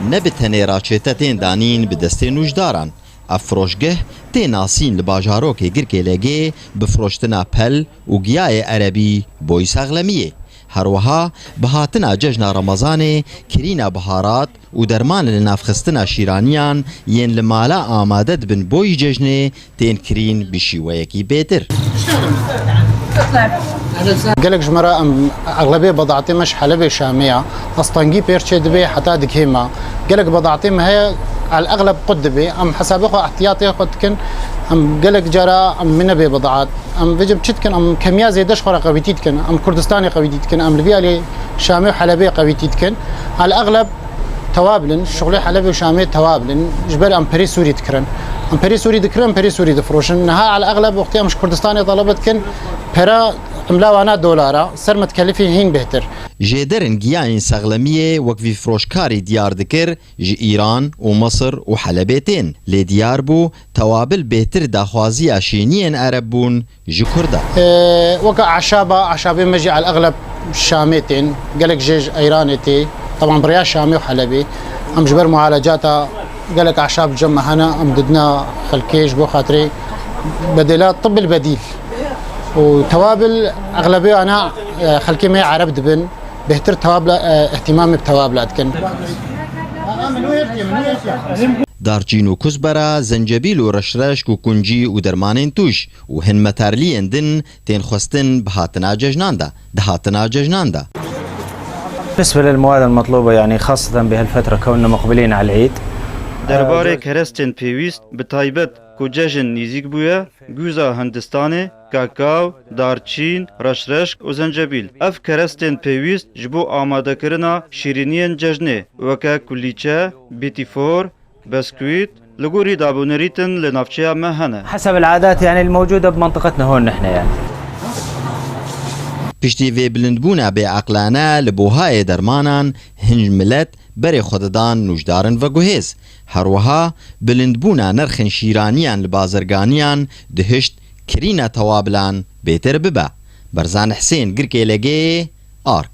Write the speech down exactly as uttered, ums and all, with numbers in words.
Ne bi tenê raçête tên danîn bi destê nûjdaran. Ev firoşgeh tê nasîn li bajarokê Girkêlegê bi firoştina pel û giyayê erebî boyî saxlemiyê. Her wiha bi hatina cejna Remezanê, kirîna biharat û derman li navxistina şîraniyan yên li mala amade dibin boyî cejnê tên kirîn bi şîweyekî bêtir. Gelek ji me re em exlebê bedatê me ji Helebê Şamê ya. Astengî pêr çê dibe heta dikhê me. Gelek bedatê me heye el exleb qut dibe. Em hesabê xwe ihtiyatê xwe dikin. Em gelek cara em min nebe bedat. Em vêcim çi dikin? Em kemiya zêde ji xwe re qewîtî dikin. Em Kurdistanê qewîtî dikin. Em li vî alî Şamê û Helebê qewîtî dikin. El exleb tewab lin, şixulê Helebê û Şamê tewab lin. Ji ber em perê Sûrî dikirin. Em perê Sûrî dikirin, em perê Sûrî difiroşin. Niha el exleb wextê em ji Kurdistanê telebe dikin, pera emla wana dolara, ser me dikelifî hîn bêhtir. Jêderin giyayên sexlemiyê wek vî firoşkarî diyar dikir, ji Îran û Misir û Helebê tên. Lê diyar bû, tewabil bêhtir daxwaziya şêniyên ereb bûn ji Kurda. Ee, weke eşaba, eşabê me jî el exleb Şamê tên, gelek jê ji Eyranê tê. Teban bi rêya Şamê û Helebê. Em ji ber mualecata gelek eşab cem me hene, em didina xelkê ji bo xatirê bedêla tibil bedîl. Û tewabil exlebê ana, e, xelkê me ereb dibin. Bêhtir tewabla, e, ihtimamê bi tewabla dikin. Darçîn û kuzbera, zencebîl û reşreşk û kuncî û dermanên tûj û hin meterliyên din tên xwestin bi hatina cejnan de, di hatina cejnan de. بالنسبة للمواد المطلوبة، يعني، خاصة بهالفترة كوننا مقبلين على العيد. Derbarê kerestên pêwîst, bi taybet ku cejn nîzîk bûye, guza Hindistanê, kakaw, darçîn, reşreşk û zencebîl. Ev kerestên pêwîst ji bo amadekirina şîrîniyên cejnê, weke kulîçe, bîtîfor, beskwît, li gorî dabûnerîtin li navçeya me hene. حسب العادات، يعني، الموجودة بمنطقتنا هون نحن، يعني. Piştî vê bilindbûna bêeqlane li buhayê dermanan, hin milet berê xwe didan nûjdarin veguhêz. Her wiha bilindbûna nirxên şîraniyan li bazirganiyan dihişt kirîna tewabilan bêtir bibe. Berzan Hisên, Girkêlegê, Ark.